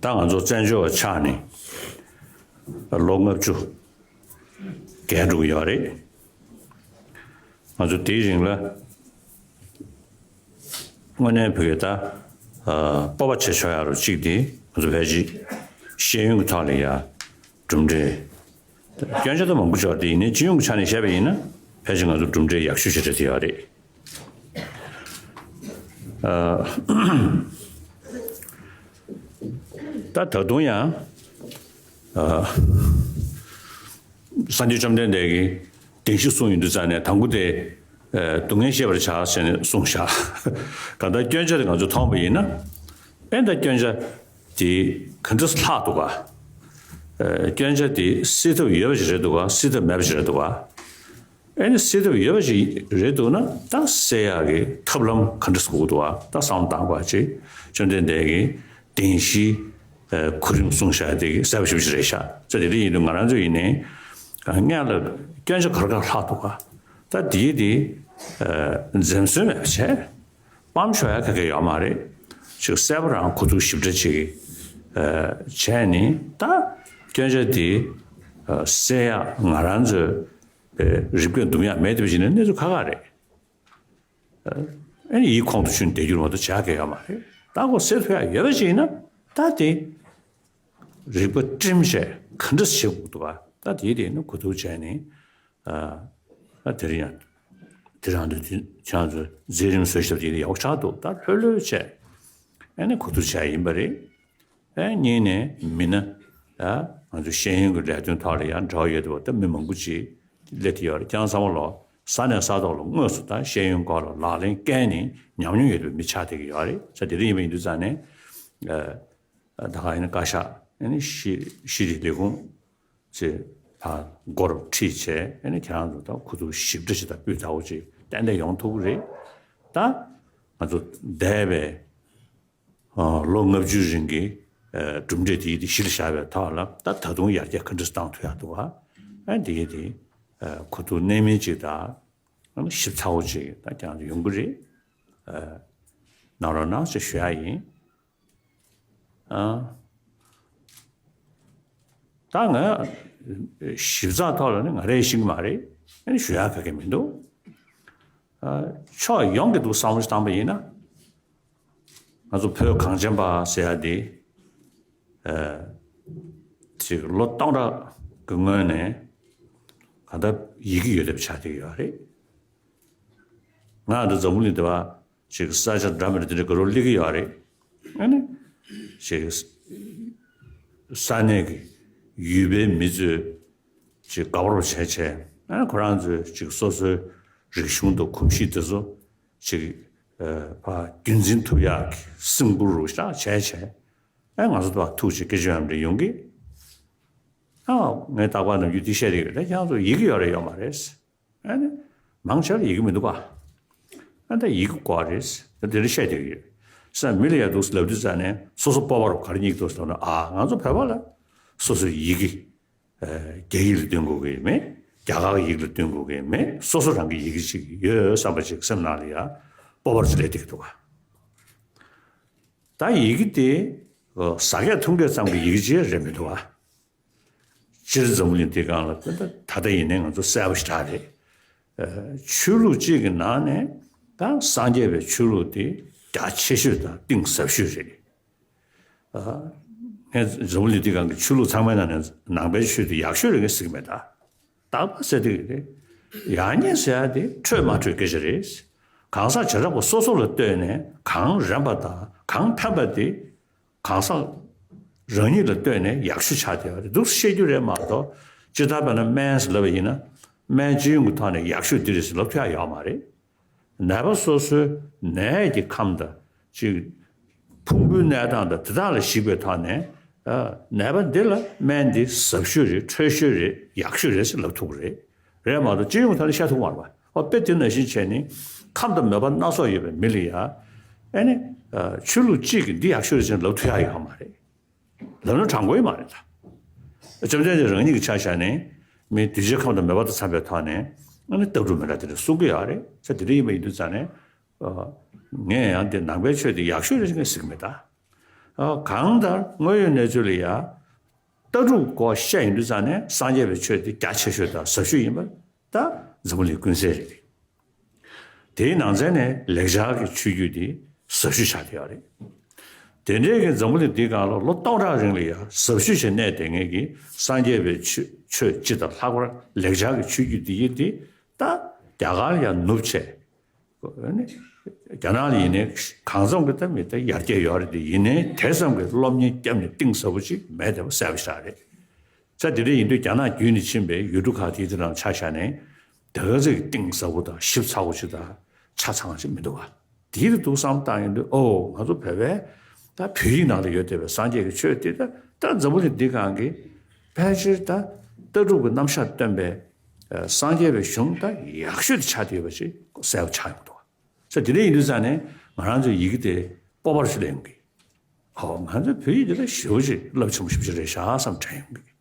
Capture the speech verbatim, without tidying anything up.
ད་ང་ཚོ་བཙན་བྱོལ་བ་ཆགས་ནས་ལོ་ལྔ་བཅུ་བརྒལ་འགྲོ་གི་ཡོད་རེད། ང་ཚོ་དེའི་རིང་ལ་དངོས་གནས་བོད་ཀྱི་ད་ཨ་སྤོབས་པ་བྱེད་ཆོག་ཡ་རུ་གཅིག་དེ་ང་ཚོ་ཕལ་ཆེར་ཤེས་ཡོན་གྱི་ཐོག་ལ་ཡ་གྲུབ་འབྲས་སྐྱོན་ཆ་ད་མང་པོ་ཆགས་དེ་ཡིན་ནའི་སྤྱི་ཡོངས་ཀྱི་ཆ་ནས་བཤད་པ་ཡིན་ན་ཕལ་ཆེར་ང་ཚོ་གྲུབ་འབྲས་ཡག་ཤོས་ཞེ་དྲག་དེ་ཡོད་རེད། ཨ། ད་ད་དུང་ཡང་ཨ། སངས་རྒྱས་བཅོམ་ལྡན་འདས་ཀྱིས་བདེན་བཞི་གསུངས་ཡོང་དུས་ཙང་ནས་དང་པོ་དེ་ཨ། སྡུག་བསྔལ་ཤེས་པར་བྱ་ཟེར་ནས་གསུངས་བཞག་གང་ལྟར་སྐྱོན་ཆ་དེ་ང་ཚོས་མཐོང་བ་ཡིན་ན་ཨེ་ད་སྐྱོན་ཆ་དེ་ག་འདྲ་ལྷག་འདུག་ག་ཨ། སྐྱོན་ཆ་དེ་སེལ་ཐབས་ཡོད་པ་ཞིག་རེད་འདུག་ག་སེལ་ཐབས་མེད་པ་ཞིག་རེད་འདུག་ག་ཨེ་ནི་སེལ་ཐབས་ཡོད་པ་ཞིག་རེད་འདུག་ན་ད་སེལ་ཡག་གི་ཐབས་ལམ་ག་འདྲ་དགོས་འདུག་ཨ། ད་བསམ་བློ་བཏང་དགོས་ཅིག་བཅོམ་ལྡན་འདས་ཀྱིས་བདེན་བཞིའི་གོ་རིམ་གསུངས་བཞག་དེ་གི་གསལ་པོ་ཞེ་པོ་ཞིག་རེད་ཤག་ཙང་དེ་འདྲ་ཡིན་དུས་ང་རང་ཚོ་ཡིན་ནའི་སྔོན་ལ་སྐྱོན་ཆ་ག་རེ་ག་རེ་ལྷག་འདུག་ག་ད་དེའི་དེ་འཛེམ་ཟོན་མེད་པ་བྱས་སྤང་ཆོག་ཡ་ག་གེ་ཡོད་མ་རེད། ཅིག་གསལ་པོ་རང་གོ་ཐུག་ཞིབ་ཕྲ་ཅིག་བྱས་ནི་ད་སྐྱོན་ཆ་དེ་སེལ་ཡག་ང་རང་ཚོའི་པའི་རིག་པས་འདུམ་ཡག་མེད་དེ་བཞིན་གནས་ཚུལ་ཁག་ཁག་རེད། ཨ་ནི་ཡིད་ཁོང་དུ་ཆུད་བསྡད་རྒྱུར་མ་གཏོགས་བྱ་གི་ཡོད་མ་རེད། ད་ཁོ་སེལ་ཐུབ་ཡག་ཡོད་པ་ཞིག་ཡིན་ན་ད་དེ་རིག་པ་བསྒྲིམས་བྱས་ག་འདྲ་བྱེད་དགོས་འདུག་ག་ད་དེའི་དེ་ནི་གོ་ཐུག་བྱས་ནས་ཨ་ཨ་དེ་རིང་ཡང་དེ་རང་དུ་ཁྱེད་རང་ཚོ་མཛད་རིམ་བཟོ་ཞབས་དེ་ཡག་པོ་ཆགས་འདུག་ད་ལྷོད་ལྷོད་བྱས་ཨ་ནི་གོ་ཐུག་བྱས་ཡིན་པ་རེད། ཨེ་གཉིས་ནས་མི་སྣ་ཡ་ང་ཚོ་ཤེས་ཡོན་གྱི་ལས་དོན་ཐོག་ལ་ཡང་འབྲེལ་བ་ཡོད་དེ་བ་ད་མི་མང་པོ་ཅིག་སླེབས་ཀྱི་ཡོད་རེད། ཁྱེད་རང་ཚང་མ་ལོ་ས་ནས་ས་ཐོག་ལ་དངོས་སུ་ད་ཤེས་ཡོན་སྐོར་ལ་ལག་ལེན་བཀལ་ནས་ཉམས་མྱོང་ཡོད་པའི་མི་ཆགས་བསྡད་ཀྱི་ཡོད་རེད། ས་དེ་འདྲ་ཡིན་པ་ཡིན་དུས་ཙང་ནས་ཨ་ད་ག་ཡིན་ན་བཀའ་ཤག་ཨེ་ནི་ཤེས་ཤེས་རིག་ལས་ཁུངས་ཅེས་ད་སྒོར་ཁྲིད་བྱས་ཨེ་ནི་ཁྱེད་རང་ཚོ་ད་ཁུ་ཚུར་ཞིབ་ཕྲ་ཞིག་ད་སྤུས་དག་པོ་ཅིག་ཏན་ཏན་ཡོང་ཐུབ་ཀྱི་རེད། ད་ང་ཚོ་འདས་པའི་ལོ་ལྔ་བཅུའི་རིང་གི་གྲུབ་འབྲས་དེ་ཡི་དེ་གཞི་ལ་བཞག་པའི་ཐོག་ལ་ད་ད་དུང་ཡར་རྒྱས་ག་འདྲ་བཏང་ཐུབ་ཡག་འདུག་ག་ཨ་འདི་ཡི་དེ་གོ་ཐུག་གནད་སྨིན་ཅིག་དང་ཞིབ་ཚགས་པོ་ཅིག་ད་ཀྱང་ཡོང་གི་རེད། གནང་རོགས་གནང་ཞེས་ཞུ་ཡག་ཡིན། ད་ང་ཞིབ་ཚགས་ཐོག་ལ་ནི་ང་རས་ཤེས་ཀྱི་མ་རེད། ཨ་ནི་ཞུ་ཡག་ག་གེ་མི་འདུག་ཕྱོགས་ཡོངས་ཀྱི་འདུག་བསམ་བློ་ཞིག་བཏང་པ་ཡིན་ན། ང་ཚོ་བོད་གངས་ཅན་པ་ཟེར་ཡ་དེ། ཨ། ཅིག་ལོ་སྟོང་ཕྲག་གི་སྔོན་ནས་གང་ལྟར་ཡི་གེ་ཡོད་བསྡད་པ་ཆགས་བསྡད་ཀྱི་ཡོད་རེད། ང་འདི་འཛམ་བུ་གླིང་འདི་པ་ཅིག་ས་ཆ་འདྲ་མི་འདྲ་དེ་འདྲ་ག་རུ་སླེབས་ཀྱི་ཡོད་རེད། ཨ་ནི། ཅིག་ས་གནས་ཀྱི་ཡུལ་པའི་མི་ཚོས་ཅིག་དགའ་པོ་བྱས་བྱས་ཨ་ནི་ཁོ་རང་ཚོས་ཅིག་སོ་སོའི་རིག་གཞུང་དང་གོམས་གཤིས་དེ་ཚོ་ཅིག་ཨ་ཕར་རྒྱུན་འཛིན་ཐུབ་ཡག་གི་སེམས་ཁུར་རུ་ཤག་བྱས་བྱས། ཨ་ང་ཚོ་དང་ཐུག་ཅིག་སྐད་ཆ་ཡང་འདྲི་ཡོང་གི། ཨ་ངས་རྟག་པར་ནམ་རྒྱུན་འདི་བཤད་ཀྱི་ཡོད་ད་ཁྱེད་རང་ཚོ་ཡི་གེ་ཡོད་རེད་ཡོད་མ་རེད། ཨ་ནི་མང་ཆེ་བ་ཡི་གེ་མི་འདུག་ག་ཨ་ད་ཡི་གེ་དགོས་རེད། ད་དེ་འདྲ་བཤད་ཀྱི་ཡོད། ས་མི་ལ་ཡ་འདུག་ལབ་དུས་ཙ་ནས་སོ་སོ་སྤོབས་པ་རུ་ག་རེ་སྙེག་འདུག་ཟེར་ན་ཨ་ང་ཚོ་བོད་པ་ལ་སོ་སོའི་ཡི་གེ་རྒྱ་ཡིག་ལ་སྟོན་དགོས་ཀྱི་མེད། རྒྱ་གར་ཡིག་ལ་སྟོན་དགོས་ཀྱི་མེད། སོ་སོ་རང་གི་ཡི་གེ་ཅིག་ཡོད་བསམ་པ་ཅིག་སེམས་ནང་ལ་ཡ་སྤོབས་པ་རུ་ཅིག་སླེབས་བསྡད་ཀྱི་འདུག་ག་ད་ཡི་གེ་དེ་ཟ་སྐད་འཐུང་སྐད་ཙམ་གྱི་ཡི་གེ་ཅིག་རེད་མི་འདུག་ག་སྤྱིར་འཛམ་བུ་གླིང་འདིའི་སྒང་ལ་ད་ལྟ་ད་ལྟ་ཡིན་ནའི་ང་ཚོ་གསལ་པོ་ཞེ་དྲག་རེད། ཆོས་ལུགས་གཅིག་གི་ནང་ནས་ད་སངས་རྒྱས་པའི་ཆོས་ལུགས་དེ་རྒྱ་ཆེ་ཤོས་དང་གཏིང་ཟབ་ཤོས་རེད། ངས་འཛམ་བུ་གླིང་འདིའི་སྒང་གི་ཆོས་ལུགས་ཚང་མའི་ནང་ནས་ནང་པའི་ཆོས་དེ་ཡག་ཤོས་རེད་ངས་ཟེར་གྱི་མེད་ད། རྟག་པར་ཟེར་དེ་རེད། ཡག་ཉེས་ཟེར་ཡ་དེ་འཕྲོད་མ་འཕྲོད་སྐད་ཆ་རེད། གང་ཟག་བྱེ་བྲག་པ་སོ་སོ་ལ་ལྟོས་ནས་གང་རན་པ་དང་གང་ཕན་པ་དེ་གང་ཟག་རང་ཉིད་ལ་ལྟོས་ནས་ཡག་ཤོས་ཆགས་བསྡད་པ་རེད་འདུག་བཤད་རྒྱུ་རེད་མ་གཏོགས་ཇི་ལྟར་བས་ན་སྨན་ཟེར་ལབ་པ་ཡིན་ན་སྨན་སྤྱི་ཡོངས་ཀྱི་ཐོག་ནས་ཡག་ཤོས་འདི་རེད་ཟེར་ལབ་ཐུབ་ཡ་ཡོད་མ་རེད། ནད་པ་སོ་སོའི་ནད་ཀྱི་ཁམས་དང་ཅིག་ཕུང་པོའི་གནས་སྟངས་དང་དེ་དག་ལ་གཞིགས་པའི་ཐོག་ནས་ཨ་ནད་པ་འདི་ལ་སྨན་འདི་ཟབ་ཤོས་རེད། འཕྲོད་ཤོས་རེད། ཡག་ཤོས་རེད་ཟེར་ལབ་ཐུབ་ཀྱི་རེད། རེད་མ་གཏོགས་སྤྱི་ཡོངས་ཐོག་ནས་བཤད་ཐུབ་མ་རེད་པ། ཨོ་དཔེ་དེ་ནང་བཞིན་བྱས་ནས་ཁམས་དང་མོས་པ་སྣ་ཚོགས་ཡོད་པའི་མི་ལ་ཡ་ཨ་ནི་ཨ་ཆོས་ལུགས་གཅིག་གིས་འདི་ཡག་ཤོས་རེད་ཟེར་ལབ་ཐུབ་ཡ་ཡོད་མ་རེད། ལབ་ན་དྲང་པོ་ཡོད་མ་རེད་ད། བཅོམ་ལྡན་འདས་རང་ཉིད་ཀྱི་ཆ་བཞག་ནས་མི་གདུལ་བྱའི་ཁམས་དང་མོས་པ་དང་འཚམ་པའི་ཐོག་ནས་ཨ་ནི་ལྟ་གྲུབ་མི་འདྲ་དེ་འདྲ་གསུང་གི་ཡོད་རེད། ས་དེ་འདྲ་ཡིན་པ་ཡིན་དུས་ཙང་ནས་ཨ་ངས་ཡང་དེ་ནང་པའི་ཆོས་དེ་ཡག་ཤོས་རེད་ཟེར་གི་མེད་ད། ཨ། གང་ལྟར་དངོས་ཡོད་གནས་ཚུལ་ལ་ཡ། ལྟ་གྲུབ་སྐོར་བཤད་ཡོང་དུས་ཙང་ནས་སངས་རྒྱས་པའི་ཆོས་དེ་རྒྱ་ཆེ་ཤོས་དང་ཟབ་ཤོས་ཡིན་པ་ད་འཛམ་བུ་གླིང་ཀུན་གསལ་རེད། དེའི་ནང་ཚན་ནས་ལེགས་སྦྱར་གྱི་ཆོས་བརྒྱུད་དེ་ཟབ་ཤོས་ཆགས་བསྡད་ཡོད་རེད། དེ་འདྲའི་གི་འཛམ་བུ་གླིང་འདིའི་སྒང་ལ་ལོ་སྟོང་ཕྲག་རིང་ལ་ཡང་ཟབ་ཤོས་ཤིག་གནས་བསྡད་མཁན་གྱི་སངས་རྒྱས་པའི་ཆོས་ཆོས་སྤྱི་དང་ལྷག་པར་ལེགས་སྦྱར་གྱི་ཆོས་བརྒྱུད་འདི་ཡིན་ཏེ་ད་རྒྱ་གར་ལ་ཡང་ནུབ་བྱས། ཨ་ནི། རྒྱ་ནག་ལ་ཡིན་ནའི་གང་འཚམ་གྱི་ད་མི་ད་ཡར་རྒྱས་ཡོད་རེད་དེ། ཡིན་ནའི་དེ་ཙམ་གྱི་སློབ་གཉེར་བརྒྱབ་ནས་གཏིང་ཟབ་པོ་ཅིག་མེད་བསྡད་པ་གསལ་པོ་ཞིག་རེད། ས་དེ་འདྲ་ཡིན་དུས་རྒྱ་ནག་བརྒྱུད་ནས་ཕྱིན་པའི་ཡུལ་གྲུ་ཁག་དེའི་དེ་རང་ཆ་བཞག་ནས་དེ་ག་ཚོད་ཀྱི་གཏིང་ཟབ་པོ་དང་ཞིབ་ཚགས་པོ་ཅིག་དང་ཆ་ཚང་ཅིག་མི་འདུག་བ། དེའི་དུ་ཐུགས་བསམ་བཏང་ཡོང་དུས། ཨོ། ང་ཚོ་བོད་པའི་ད་བོད་ཡིག་ནང་ལ་ཡོད་བསྡད་པའི་སངས་རྒྱས་ཀྱི་ཆོས་དེ་ད་ད་འཛམ་བུ་གླིང་འདི་སྒང་གི་ཕལ་ཆེར་ད་ལྟ་གྲུབ་ཀྱི་རྣམ་གཞག་སྟོན་པའི་ཨ་སངས་རྒྱས་པའི་གཞུང་ད་ཡག་ཤོས་དེ་ཆགས་བསྡད་པ་ཞིག་གསལ་པོ་ཆགས་ཡོང་གི་འདུག་བ། ས་དེ་འདྲ་ཡིན་དུས་ཙང་ནས་ང་རང་ཚོའི་ཡི་གེ་དེ་སྤོབས་པ་ཞིག་སླེབས་ཡོང་གི། ཨོ། ང་ཚོའི་བོད་ཡིག་འདི་ལ་ཞེ་པོ་ཅིག་རླབས་ཆེན་པོ་ཞེ་པོ་ཅིག་རེད་ཤག་བསམ་དྲན་ཡོང་གི།